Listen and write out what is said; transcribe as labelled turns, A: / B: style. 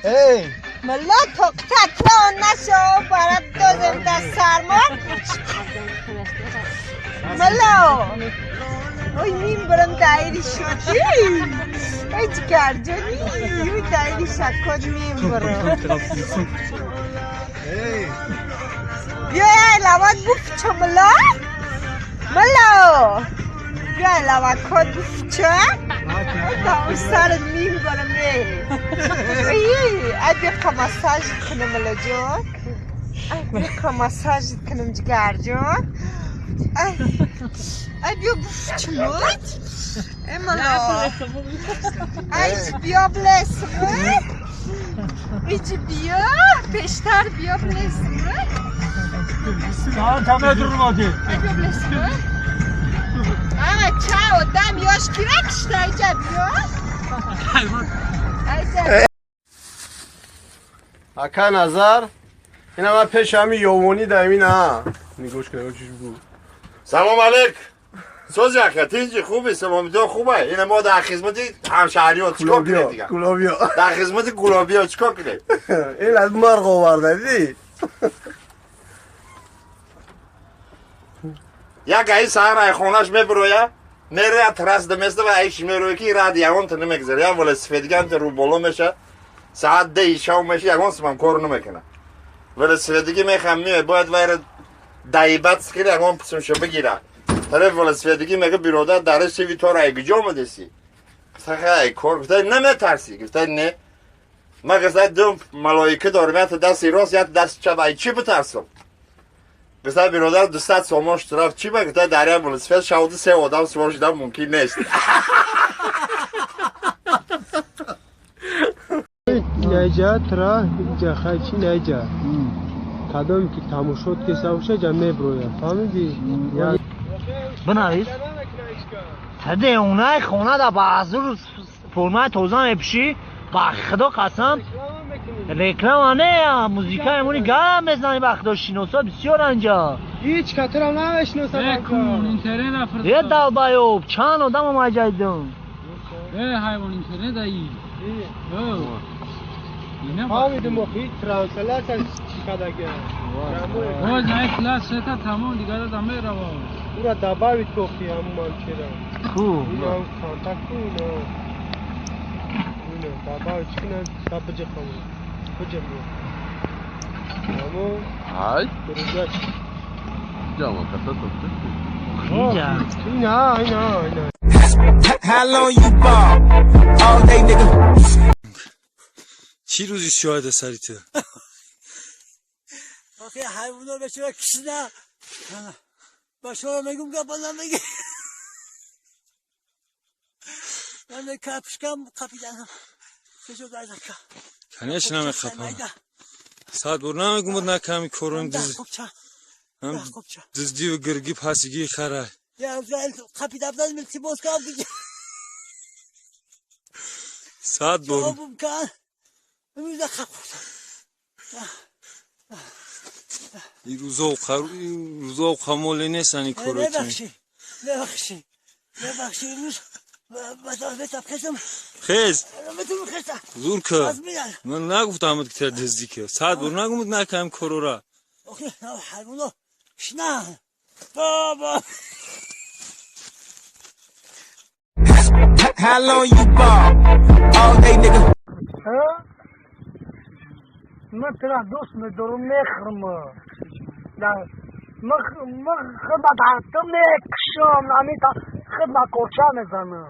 A: Эй!
B: Мала тоқта клон нашо барат додем дар сармо. Мала! Ой, мин барам дайри шуди. Ой, ҷигарҷони, ой, дайри шакод мин барам.
A: Эй!
B: Биёй, лават буфча, мала. Мала! Биёй, лавакот буфча. Ой, сарат мин барам, эй. Ой, ай биқа массаж кунам, малаҷон. Ай биқа массаж кунам, ҷигарҷон. Ай, ай биё буфчамут. Эй, мала. Ай, биё блесмут. Иҷи биё, пештар биё блесмут.
C: Чанд метр омадӣ?
B: Ай биё блесмут. Ага, чао, дам ёш кира кишта, иҷа биё. Айҷа.
A: Ака Назар, ина ман пеш ҳами ёвонӣ да ина. Нигош кун, чиш бу.
D: Салом алейк. Сози ака, тинҷи хуби, саломатиё хубе. Ина мо дар хизмати ҳамшаҳриё чикор кунем дигар?
A: Кулобиё.
D: Дар хизмати гулобиё чикор кунем?
A: Ин аз марғ оварда, дидӣ?
D: Як гаи саҳар ай хонаш мебироя, мероя трасс даместа ва айш мероя ки рад ягон та намегзара. Як велосипедган рӯ боло меша, саат 10 шав меша, ягон симам кор намекуна. Велосипедиги мехам меояд, бояд вайра даибат скира ягон писмша бигира. Тараф велосипедиги мега биродар дар сиви тора ай куҷо омадеси? Гуфта хай кор, гуфта наметарси? Гуфта не. Ма гуфта ду малоика дорам, якта дасти рост, якта дасти чап, ай чӣ битарсам? Гуфта биродар 200 сомон штраф чӣ ба? Гуфта дар як велосипед шавду се одам сувор шудан мумкин нест.
C: Найҷа тра ҷахайчи найҷа. Кадом ки тамошот кеса боша ҷа меброя. Фаҳмидӣ?
E: Бинавис. Саде онай хона да баъзур формаи тоза мепӯшӣ, ба худо қасам реклама не, музика эмони гап мезанӣ, ба худо шиносо бисёр анҷа.
C: Ҳеҷ катра намешиносам.
E: Е долбоёб, чанд одам омаҷа дидам.
F: Э ҳайвон интернет аи.
C: Фаҳмидим охи трансляция чӣ кадаге.
F: Боз най класс шета тамом дигар да мерава.
C: Ура добавить кохи ҳамун манчера.
E: Ку.
C: Ина контакт ку ина. Ина добавить кина сабҷ хамун. Куҷа ми. Амо
G: Ай,
C: друзья.
G: ҷама каса то.
E: Инҷа.
C: Ина ина ина.
H: How long you ball? All day, nigga.
I: چی روزی شاید سریته؟
E: Охи ҳайвоно бечора кишна. Ба шумо мегум гапа намеги. Ман капшкам қапиданам. Чешо дайдака.
I: Конечно намехапам. Сад бор намегум буд наками корон диз. Ҳам диздӣ ва гиргӣ пасигӣ хара.
E: Я қапида будан илтимос кардам дига.
I: Сад бор.
E: Ҷавобум кан. Имрӯза қап хӯрдам.
I: Ин рӯзо қамоле нестан ин коро.
E: Бебахши. Бебахши. Бебахши имрӯз бетаб хестам.
I: Хез.
E: Метавонам хеста.
I: Зур ка. Ман нагуфтам ки тра диздӣ ки. Сад бор нагумуд накам корора.
E: Охи ҳайвоно шна. Бобо.
H: How long you ball? All day, nigga.
C: Ман тра дӯст медорам, мехӯрам. Ман худма дар мекушам, амита худма корча мезанам.